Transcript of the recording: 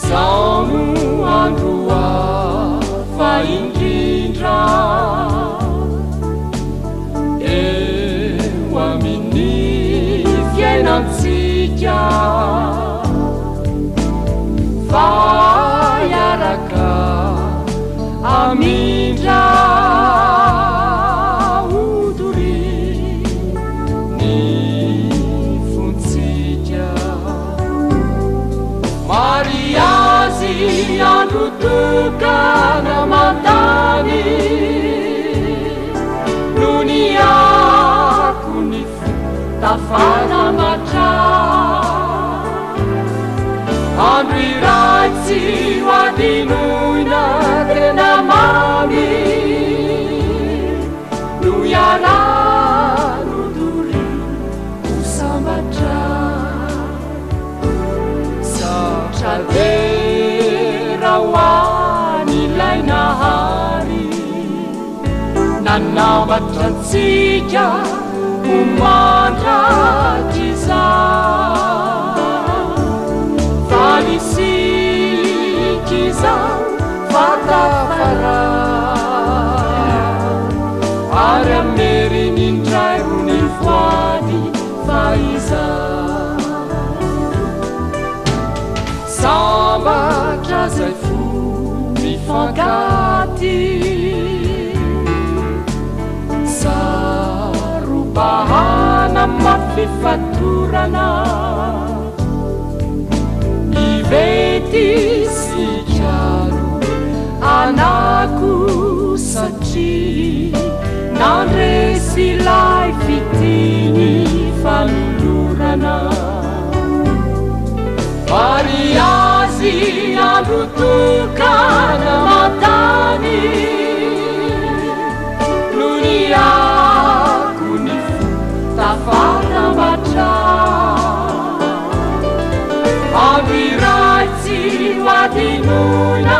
Zao no andro hafa indrindra eo amin'ny fiainantsika fa hiaraka hamindra ho doria ny fontsika. Mariazy andro tokana aman-tany no niako ny fo tafanamatra. Andro iray tsy ho adinoina tena mamy no iarahano doria ho sambatra. Saotra dera ho an'ilay Nahary nanambatra antsika ho mandrakizay. Faly isika izao fa tafaray, ary hameriny indray ho ny voady fahizay. Sambatra zay fo mifankatia, saro-bahana mafy fatorana, Ivety sy Kalo anako satria nandresy ilay fitia ny fanolorana. Mariazy andro tokana aman-tany no niako ny fo tafatambatra. Andro iray tsy ho adinoina.